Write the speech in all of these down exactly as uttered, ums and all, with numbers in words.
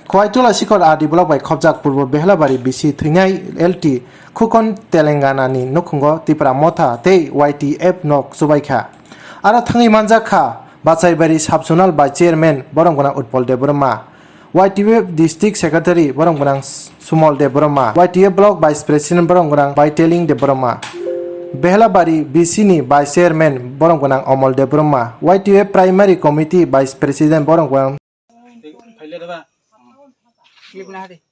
Khowai Tula Sikhor R D block bai khopjak Purbo Behlabari B C thwinai L T Khukon Telangana ni nukhungo Tipra Motha tei Y T F nok chubaikha. Aro thangwi manjak kha Bachaibari Sub Zonal bai Chairman borom gwnang Utpal Debbarma, Y T F District Secretary borom gwnang Sumal Debbarma, Y T F Block Vice President borom gwnang Baiteling Debbarma, Behlabari B C ni Vice Chairman borom gwnang Omol Debbarma, Y T F Primary Committee Vice President borom gwnang Clip na hari.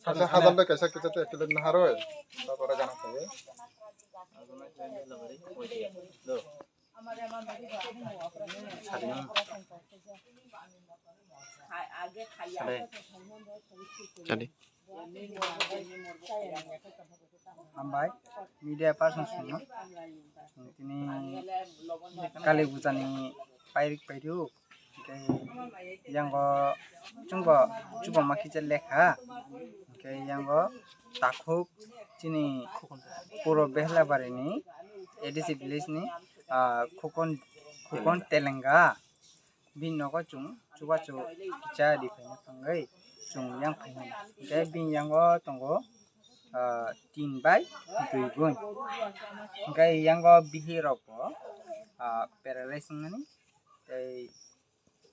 Acha hazal da kaisa kicha te clip na haroi. Tabora gana khaye. Sadi. Hambai, media person songno. Tini kali bujani pairik pairu. Hingke yango chwngbo chubama kisa lekha. Hingke yango takhuk chini Puro Behlabarini A D C village ni, ah, Khukon, Khukon Telenga. Bini nogo chwng chubachu kicha ri phaina thangwi chwng yang phaimani. Hingke bini yango tongo, ah, tin bai dui gun. Hingke yango bihirokbo, ah, paralyze wngmani. Tei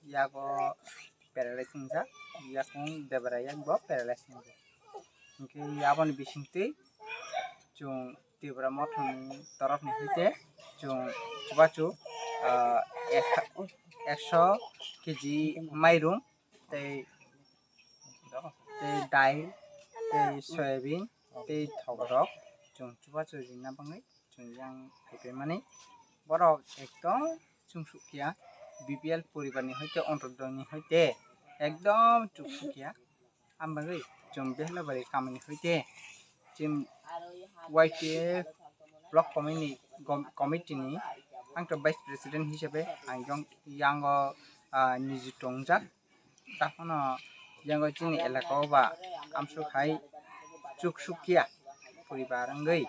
yago paralyze wngjak, yakung debra yakbo paralyze wngjak. Hingke aboni bisingtwi chwng Tipra Mothani torokni hwite chwng chubachu, ah, ek-, ekso K G mairum tei, tei dal, tei soyabin, tei thokrok chwng chubachu rina bagwi chwng yang phaipaimani. Borok ekdom chwngsukya, B P L poribarni hoite, Antyodayni hoite ekdom chwngsukya. Ang bagwi chwng Behlabari kamini hoite chwng Y T F block committee ni gom-, committee ni ang to vice president hisabe ang yang, yango, ah, niji tongjak. Takhwno yango chini elaka o ba amsuk hai chwngsukya poribar wngwi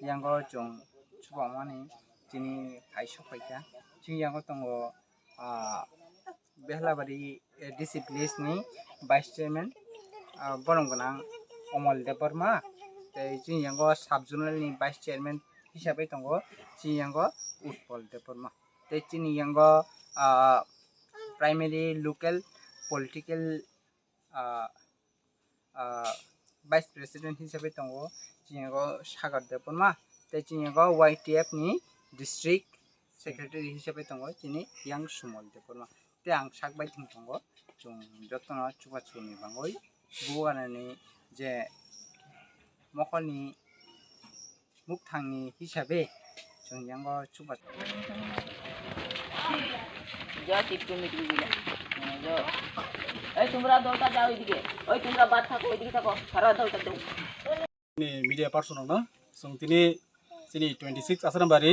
yango chwng chubamani chini phai sok phaikha. Chini yango tongo, ah, Behlabari, eh, D C village ni vice chairman, ah, borom gwnang Omol Debbarma, tei chini yango sub zonal ni vice chairman hisabai tongo chini yango Utpal Debbarma, tei chini yango, ah, primary local political, ah, ah, vice president hisabai tongo chini yango Sagar Debbarma, tei chini yango Y T F ni district secretary hisabai tongo chini yang Sumal Debbarma. Tei ang sak bai thwng tongo, chwng jotono chubachu ni bagwi bubagrani je mokolni mukthangni hisabe chwng yango chuba. যা, টিপ তুমি তুমি দিলে। যা। এই তোমরা দলটা যাও এদিকে। ওই তোমরা বাদ থাকো, ওইদিকে থাকো। সারা দলটা যাও। Ni media person rokno chwng tini chini twenty six Asrambari,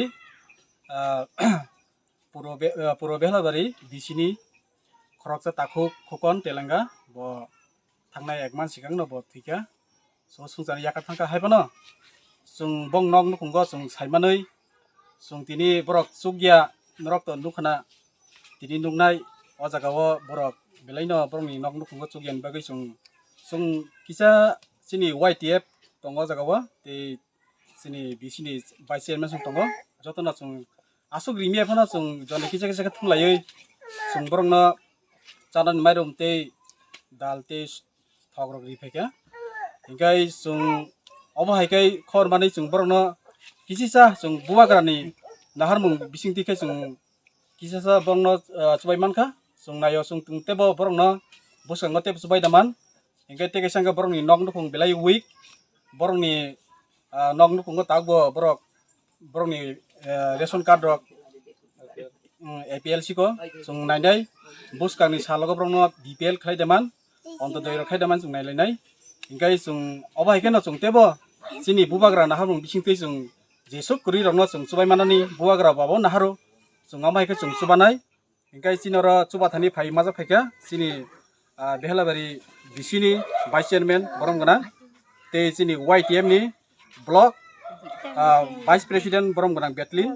ah, Puro Be-, ah, Puro Behlabari B C ni khoroksa takhuk Khukon Telenga bo thangnai ek man sikang no bo thwikha. So, swngcharni yakar thangkha hai phano chwng bong nok nukhungo chwng saimanwi chwng tini borok chukya norok to nukhana tini nuknai o jaga o borok belai no borokni nok nukhungo chukyani bagwi chwng, chwng kisa chini Y T F tongo o jaga o tei chini B C ni vice chairman chwng tongo, jotono chwng aswk rimiya phano chwng joni kisa kisa khe thumlaiwi chwng borokno chanani mairum tei dal tei thokrok ri phaikha. Hinkhe chwng obo hai khe khor manwi chwng borokno kisisa chwng bubagrani naharmung bisingtwi khe chwng kisasa borokno, ah, chubai mankha. Chwng naio chwng tong teibo borokno bwskango teibo chubai da man. Hinkhe tei kaisa hinkhe borokni nok nukhung belai weak. Borokni, ah, nok nukhungo tabukbo borok, borokni, eh, ration card rok, mm, A P L C ko chwng nainai. Bwskangni salogo borokno B P L khlai da man, Antyodoi rok khlai da man chwng nailainai. Hinkhe chwng obo hai kheno chwng teibo chini bubagra naharmung bisingtwi chwng jesuk kwrwi rokno chwng chubai manani bubagra babo naharo chwng omo hai khe chwng chubanai. Hinkhe chini oro chubathani phai majak phaikha chini, ah, Behlabari B C ni vice chairman borom gwnang tei chini Y T F ni block, ah, vice president borom gwnang Betlin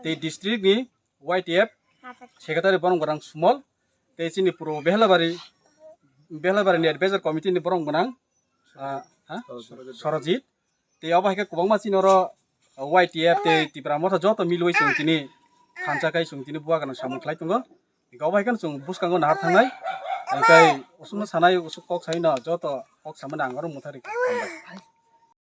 tei district ni Y T F secretary borom gwnang Sumol tei chini Puro Behlabari Belabari ni advisor committee ni borok gwnang, ah, ha? Sorojit. Tei obo hai khe kwbangma chini oro Y T F tei Tipra Motha joto milwi chwng tini thansa khai chwng tini bubagra samung khlai tongo. Hingke obo hai kheno chwng bwskango nahar thangnai. Hingke usukno sanai, usuk kok sai no joto kok samani ang oro motha rikha.